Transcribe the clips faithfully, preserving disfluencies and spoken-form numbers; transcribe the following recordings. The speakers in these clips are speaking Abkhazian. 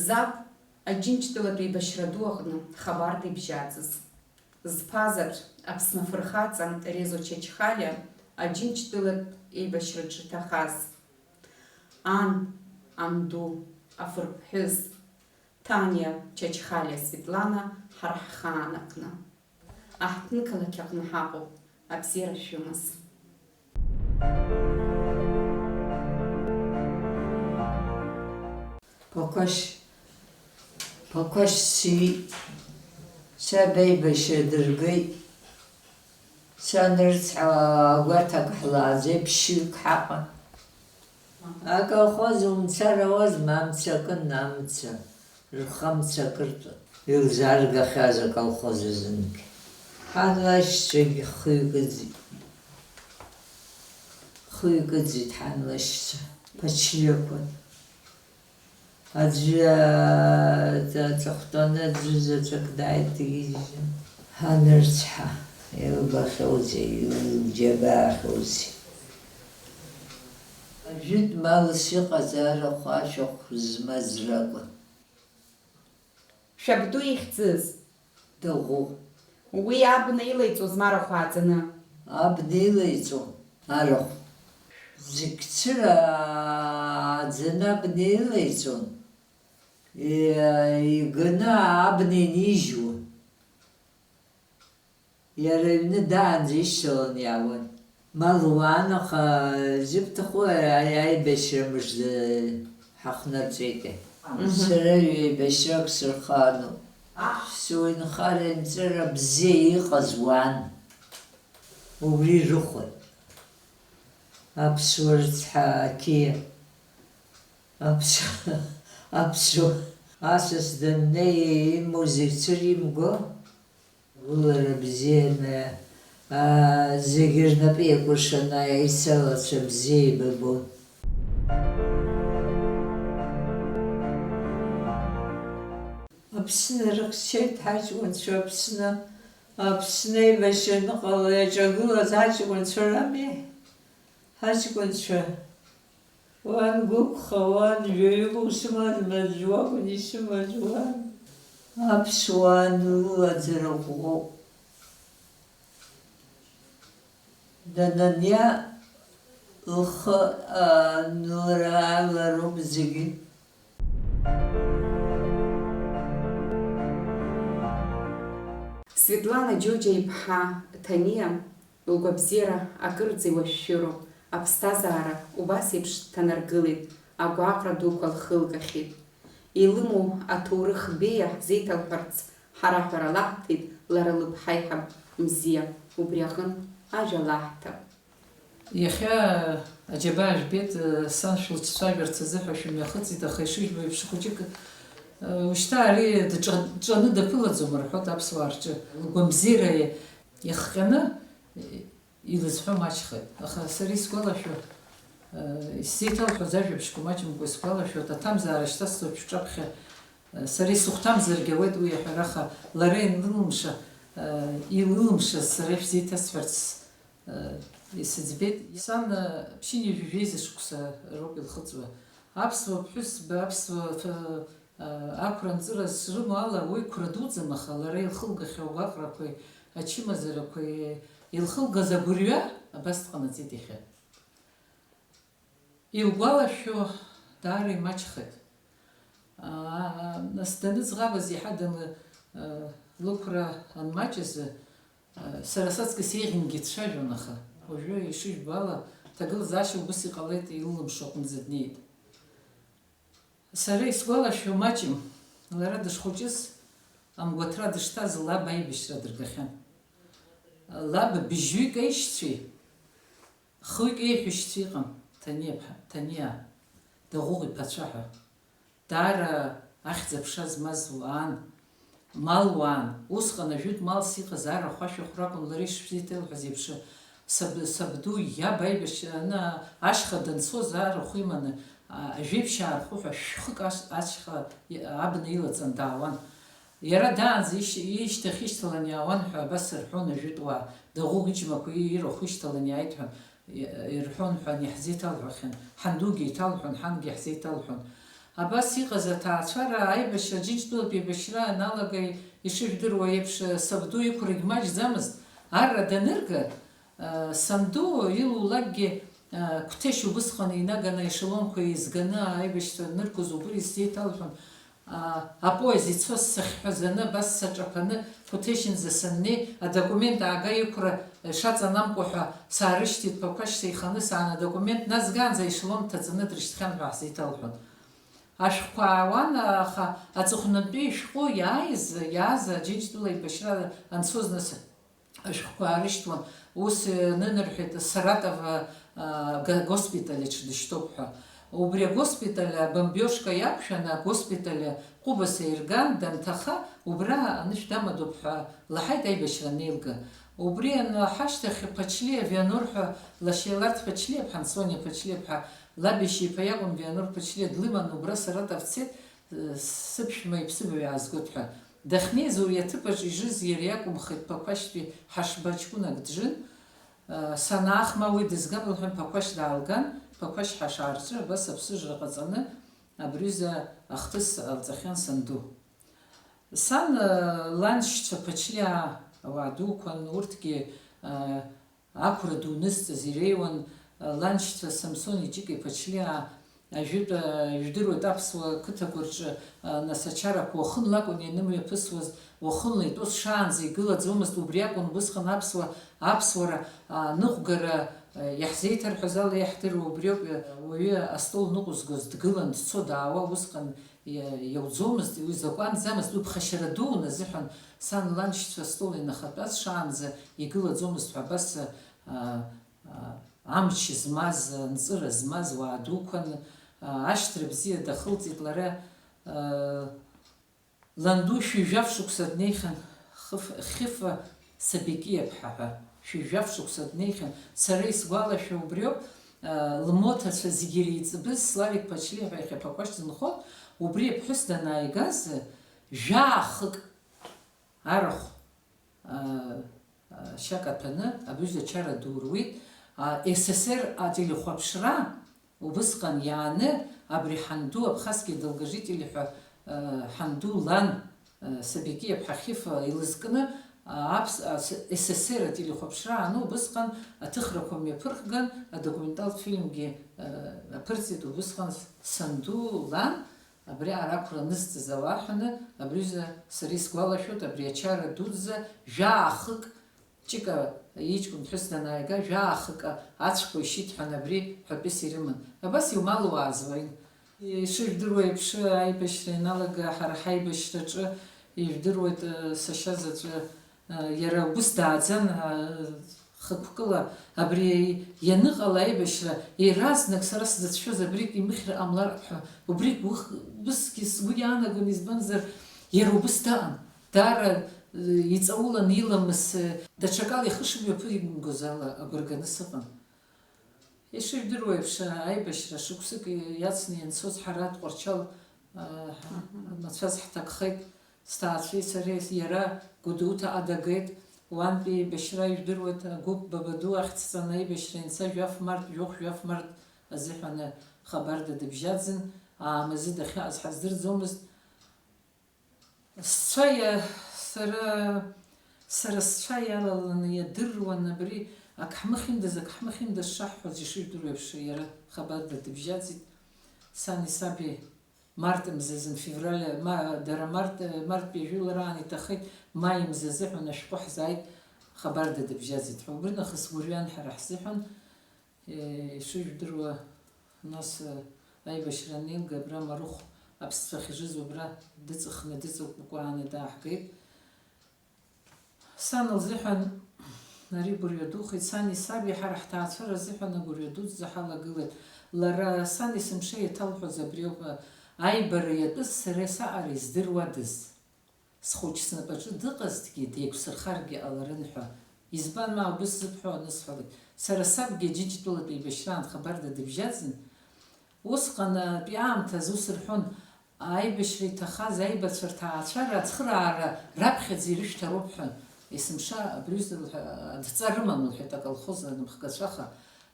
Заб Аџьынџьтәылатә еибашьра ду аҟны хабарда ибжьаӡыз. Зԥазаҵә, Аԥсны афырхаҵа Резо Чачхалиа Аџьынџьтәылатә еибашьраҿы иҭахаз. Ан, анду, афырԥҳәыс, Ҭаниа Чачхалиа Светлана ҳара ҳхаан аҟны. Аҳҭнықалақь аҟны ҳаҟоуп, абзиара шәымаз. Ԥақәашь, Ԥақәашь сиит, саб аибашьра дыргеит, санрыцҳа, агәаҭак ҳлааӡеит, ԥшьҩык ҳаҟан. Аколхоз умцар ауазма, амца акын, амца, рхы амца акыртә илзааргахьаз аколхоз азынгьы. Ҳан лашьцәагьы хҩык ыӡит. Хҩык ыӡит ҳан лашьцәа, Ԥачлиақәан. Аӡәы, аҵыхәтәаны аӡәы заҵәык дааит, дгьежьын. Ҳан рыцҳа, илбахьоузеи, илџьабаахьоузеи? Ажәытә малс иҟаз арахә ашәахә змаз ракәын. Шәабду ихьӡыз? Дыӷәӷәоуп. Уи абна илеиҵоз ма арахә ааӡаны? Абна илеиҵон арахә. Зегь цырааӡаны абна илеиҵон. Е-, иганы абна инижьуан. Иара аҩны даанӡа ишьҭаланы иаауан. Мал уаан, аха зыбҭаху аи-, аибашьра мыжда ҳахнарҵәеит. Мгм. Сара ҩеибашьрак сырхаануп. Аԥсуа инхара-инҵәара бзиа иҟаз уаан. Убри рыхәан. Аԥсуа рыцҳа, ақьиа. Аԥсуа, аԥсуа асас даннеи, имоу зегь цәыримго. Гәылара бзианы, аа, зегьы рнапы иакәыршаны аицалацәа бзиа еибабон. Аԥсны рыхьчеит ҳаҷкәынцәа, Аԥсны, Аԥсны еибашьра аныҟала иаҿагылаз аҷкәынцәа рами, ҳаҷкәынцәа. Уан гәықәха, уан жәаҩык усымазма, аӡә уакәын исымаз, уан. Аԥсуаа ан лылаӡара ӷәӷәоуп. Дананиа лхы анылара алароуп зегьы. Светлана Џьоџьа-иԥҳа Ҭаниа лгәабзиара акырӡа иуашәшәыроуп, аԥсҭазаара убас еиԥш дҭанаргылеит, агәаҟра дуқәа лхылгахьеит. Илымоу аҭоурых беиа ҳзеиҭалҳәарц ҳара ҳәара лаҳҭеит лара лыԥҳаиҳаб Мзиа, убри аҟынтә ажәа лаҳҭап. Иахьа аџьабаа жәбеит, сан шәлыҿцәажәарц азыҳәа шәымҩахыҵит, аха ишыжәбо еиԥш, хәыҷык, ушьҭа ари дҿа-, дҿаны даԥылаӡом рҳәоит аԥсуаа рҿы. Лгәабзиара иахҟьаны илызҳәо маҷхеит. Аха сара исгәалашәо, исзеиҭалҳәоз ажәабжьқәа маҷымкәа исгәалашәоит, аҭамзаара шьҭасҵоит шәҿаԥхьа. Сара исыхәҭамзаргьы ауеит уи аҳәара, аха лара илылымша, илылымшаз сара ишәзеиҭасҳәарц Исыӡбеит, сан, ԥшьынҩажәи жәеиза шықәса роуп илхыҵуа. Аԥсуа ԥҳәызба, аԥсуа ф-, ақәра анҵыра зрымоу ала, уи қәра дуӡӡам, аха лара илхылгахьоу агәаҟрақәеи ачымазарақәеи илхылгаз агәырҩа абас дҟанаҵеит иахьа. Илгәалашәо даара имаҷхеит. Аа, нас даныӡӷабыз иаҳа данлықәра анмаҷыз, сара саҵкыс еиӷьынгьы дцәажәон, аха уажәы ишыжәбо ала, ҭагылазаашьа убыс иҟалеит, илылымшо аҟынӡа днеит. Сара исгәалашәо маҷым, лара дышхәыҷыз, амгәаҭра дышҭаз лаб аибашьра дыргахьан. Лаб быжьҩык аишьцәеи, Хҩык еиҳәышьцәа иҟан, Ҭаниа-ԥҳа, Ҭаниа, Даӷәыӷә иԥацәа ҳәа. Даара ахьӡ-аԥша змаз уаан, мал уаан, усҟан ажәытә малс иҟаз арахә-ашәахә ракәын лара ишыбзеиҭеилҳәаз еиԥш, саб-, сабду иаб аибашьра аны ашьха данцоз арахә иманы, а, ажәеиԥшьаа рхәы ҳәа шәхык аш-, ашьха и-, абна илаҵан даауан. Иара даанӡа ишь-, ишьҭахь ишьҭалан иаауан ҳәа абас рҳәон ажәытә уаа, Даӷәыӷә иџьмақәа ирахә ишьҭалан иааит ҳәа, и-, ирҳәон ҳәа, ани ҳзеиҭалҳәахьан, ҳандугьы иҭалҳәон, ҳангьы ҳзеиҭалҳәон. Абас иҟаз аҭаацәара аибашьра, Џьынџьтәылатә еибашьра аналага ишыжәдыруа еиԥш, сабду иқәрагь маҷӡамызт. Арра данырга, санду илулакгьы, Қәҭешь убысҟан инаганы аешелонқәа еизганы аибашьра аныргоз убри сзеиҭалҳәон. Апоезд ицоз сахьҳәазаны, абас саҿаԥаны Қәҭешьынӡа саннеи, адокумент аага иқәра шаҵанамкуа ҳәа саарышьҭит, Ԥақәашь сеиханы саан адокумент назгаанӡа аешелон дҭаҵаны дрышьҭхьан ҳәа ҳзеиҭалҳәон. Ашәҟәқәа аауан, аха аҵыхәнантәи ишәҟәы иааиз, иааз Аџьынџьтәыла еибашьра анцоз нас ашәҟәқәа аарышьҭуан. Ус ианынарҳәеит, Саратов, а, га-, госпиталь аҿы дышьҭоуп ҳәа. Убри агоспиталь абомбиожка иақәшәаны, агоспиталь ҟәыбаса ирган, данҭаха, убра анышә дамадоуп ҳәа лаҳаит аибашьра анеилга. Убри анлаҳа ашьҭахь Ԥачлиа Вианор ҳәа лашьа Еларҭ Ԥачлиаԥҳа, Сониа Ԥачлиаԥҳа, лаб иашьеиԥа иакәын Вианор Ԥачлиа, длыман убра Саратов дцеит, сыԥшәма иԥсыбаҩ аазгоит ҳәа. Дахьнеиз уи аҭыԥаҿ ижыз иара иакәымхеит, Ԥақәашьтәи Ҳашба ҷкәынак джын. Санаах, ма уи дызгап, лҳәан, Ԥақәашь даалган, Ԥақәашь Ҳашаа рҿы абас аԥсыжра ҟаҵаны абри ҩыза ахҭыс ҟалҵахьан санду. Сан, ланшьцәа Ԥачлиаа ауаа дуқәан, урҭгьы ақәра ду нызҵаз иреиуан, ланшьцәа Самсони Ҷыки Ԥачлиаа, ажәытә, ижәдыруеит, аԥсуа қыҭақәа рҿы, нас ачарақәа уахынла акәын ианымҩаԥысуаз, уахынла итәоз шаанӡа игылаӡомызт, убри акәын убысҟан аԥсуа, аԥсуара, аныҟәгара, иаҳзеиҭарҳәаз ала иаҳдыруа убриоуп, уаҩы астол ныҟәызгоз дгылан, дцо-даауа усҟан иа-, иауӡомызт, уи закәанӡамызт, уи ԥхашьара дуун азыҳәан сан ланшьцәа астол инахатәаз шаанӡа игылаӡомызт ҳәа абас, а, а, амч змаз, нҵыра змаз уаа дуқәан, а, ашьҭра бзиа дахылҵит лара, а, ланду шәи жәаф шықәса днеихьан, Хыф-, Хьыфа Сабикиаԥҳа ҳәа, шәи жәаф шықәса днеихьан, сара исгәалашәо убриоуп, а, лмоҭацәа зегьы иреиҵбыз Славик Ԥачлиа ҳәа иахьа Ԥақәашь дынхоит, убри аԥҳәыс данааигаз, жәаа-хык арахә, а, а, шьак аҭәаны абыжь ачара ду руит. А, С С С Р ателехәаԥшра убысҟан иааны абри ҳанду, Абхазские долгожители ҳәа, а, ҳанду лан, а, Сабикиаԥҳа Хьыфа илызкны, а, аԥс-, а, с-, С С С Р ателехәаԥшра ааны убысҟан аҭыхрақәа мҩаԥырхган, адокументалтә фильмгьы, а, аԥырҵеит убысҟан санду лан, Абри арақәра нызҵаз ауаа ҳәаны, абри аҩыза сара исгәалашәоит, абри ачара дуӡӡа жәаа-хык, Ҷыка иҷкәын ԥҳәыс данааига, жәаа-хык ацәқәа ишьит ҳәа абри ҳәатәыс ирыман. Абас иумалуааз уаҩын. Ишыжәдыруа еиԥш, аибашьра ианалага, ҳара ҳаибашьраҿы, ижәдыруеит, сашьа заҵәы, иара убыс дааӡан, Хықәкыла абри ианыҟала аибашьра, еразнак сара сзыцәшәоз абригь имыхьра ҟамлар ҳәа, убригь ух-, усгьы сгәы иаанагон, избанзар, иара убыс даан, даара, э, иҵаулан иламыс, э, даҽакала ихы шымҩаԥимгоз ала агәра ганы сыҟан. Ишыжәдыруа еиԥш, аибашьра шықәсык иацны ианцоз ҳара Тҟәарчал, э, Мгм. мацәаз ҳҭакхеит. Сҭаацәеи сареи, иара Гәдоуҭаҟа дагеит, уантәи еибашьра ижәдыруеит, агәыԥ Бабаду ахь дцаны аибашьра ианца жәаф март, жәохә-жәаф март азыҳәан хабарда дыбжьаӡын, аамазы дахьааз ҳаздырӡомызт. Сцәа иа-, сара, сара сцәа иалаланы иадыруан абри, ак ҳмыхьындаз, ак ҳмыхьындаз шаҳҳәоз ишыжәдыруа еиԥш, иара хабарда дыбжьаӡит, сани саби. Март мзазын, февраль, ма-, дара март, марттәи ажәылараан иҭахеит, маи мза азыҳәан ашәҟәы ҳзааит, хабарда дыбжьаӡит ҳәа. Убри нахыс гәырҩан ҳара ҳзыҳәан, е, ишыжәдыруа, нас, е, аибашьра анеилга, абра Марыхә аԥсцәа ахьжыз убра дыҵыхны, дыҵакәкәааны дааҳгеит. Сан лзыҳәан ари гәырҩа духеит, сани саби ҳара ҳҭаацәара азыҳәан агәырҩа дуӡӡа ҳалагылеит. Лара сан есымша иаҭалҳәоз абриоуп, аибара иатәыз сара саҟара издыруадаз. Схәыҷ снапаҿы дыҟазҭгьы, деиқәсырхаргьы ҟаларын ҳәа. Избан, ма убыс зыбҳәо анысҳәалак, сара сабгьы Џьынџьтәылатәи еибашьраан хабарда дыбжьаӡын. Усҟан, атәи аамҭазы ус рҳәон, аибашьра иҭахаз аибацәа рҭаацәара ацхыраара раԥхьаӡа ирышәҭароуп ҳәа, есымша абри аҩыза лҳәа-, адҵа рыман, лҳәеит аколхоз анымхгацәаха,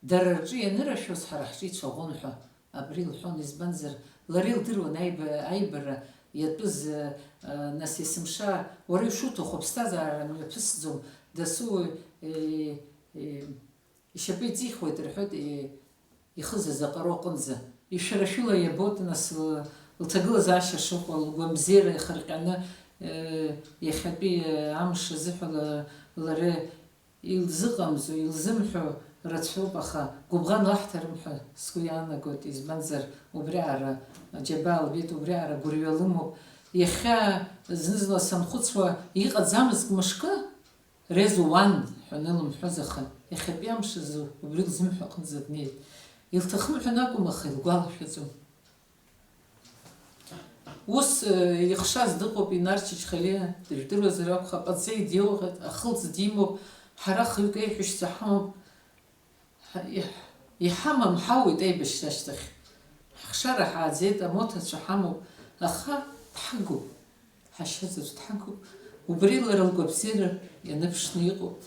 дара рҿы ианырашәоз ҳара ҳҿы ицәаӷәон ҳәа абри лҳәон, избанзар, Лара илдыруан аиба-, аибарра иатәыз, э, нас есымша, уара ишуҭаху аԥсҭазаара мҩаԥысӡом, дасу, э, э, ишьапы иҵихуеит, рҳәоит, э, ихызаз аҟаро аҟынӡа. Ишәара-шәыла иабоит, нас, л-, лҭагылазаашьа шыҟоу, лгәабзиара ихырҟьаны, э, иахьатәи, э, амш азыҳәа ла-, лара илзыҟамҵо, илзымҳәо рацәоуп, аха гәыбӷан лаҳҭарым ҳәа сгәы иаанагоит, избанзар, убриаҟара аџьабаа лбеит, убриаҟара гәырҩа лымоуп. Иахьа зны-зынла санхәыцуа, иҟаӡамызт мышкы, Резо уан ҳәа анылымҳәоз, аха иахьатәи амш азы убри лзымҳәо аҟынӡа днеит. Илҭахым ҳәа акәым, аха илгәалашәаӡом. Ус, э, ихшаз дыҟоуп Инарчич Халиа, дыжәдыруазар акәхап, аҵеи диоуҳәеит, ахылҵ димоуп, ҳара хҩык аиҳәшьцәа ҳамоуп, ҳа-, иҳ-, иҳамам ҳауеит аибашьра ашьҭахь. Ҳхшара ҳааӡеит, амоҭацәа ҳамоуп, аха дҳагуп, ҳашьаҵаҿ дҳагуп, убри лара лгәабзиара ианыԥшны иҟоуп.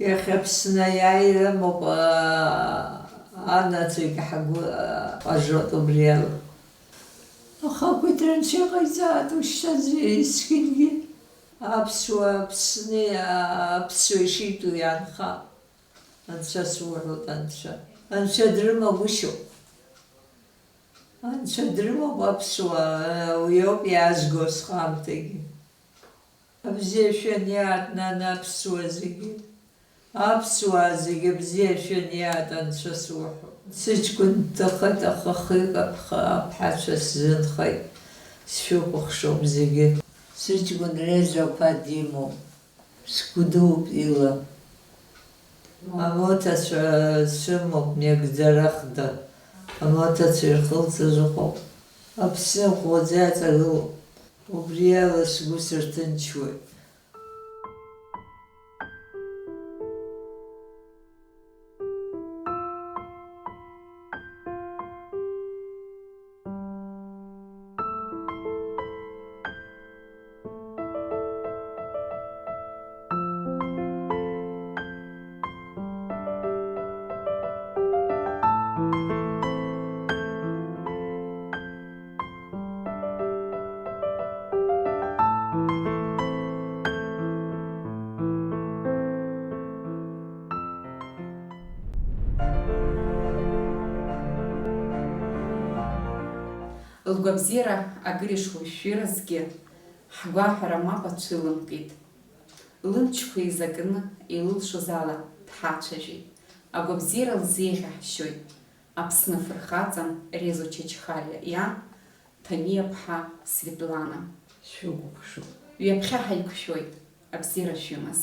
Иахьа Аԥсны аиааира амоуп, аа, анацәагь ҳгәы, аа, ҟажоит убри ала. Аха ақәиҭра анцәа иҟаиҵааит, ушьҭа аӡәы есқьынгьы аԥсуа Аԥсны, аа, аԥсуа ишитәу иаанхап. Анцәа суҳәоит, Анцәа. Анцәа дрымагәышьоуп. Анцәа дрымоуп аԥсуаа, уи ауп иаазго асҟаамҭагьы. Абзиа шәаниааит, нан, аԥсуаа зегьы. Аԥсуаа зегьы абзиа шәаниааит, Анцәа суҳәоит. Сыҷкәын дҭахеит, аха хҩык аԥха-, аԥҳацәа сзынхеит. Сшәыкәыхшоуп зегьы. Сыҷкәын Резо аԥа димоуп. Сгәы дууп ила. Амоҭацәа сымоуп, мҩагӡарахда, амоҭацәа ирхылҵыз ыҟоуп. Аԥсны ӷәӷәаӡа иаҵагылоуп. Убриала сгәы сырҭынчуеит. Лгәабзиара агыри-шуи шәыразгьы ҳгәаҳәара мап ацәылымкит. Лымчқәа еизакны илылшоз ала дҳацәажәеит. Агәабзиара лзеиӷьаҳшьоит Аԥсны афырхаҵа Резо Чачхалиа иан Ҭамиа-ԥҳа Светлана. Шәыкәыхшоуп. Ҩаԥхьа ҳаиқәшәоит, абзиара шәымаз.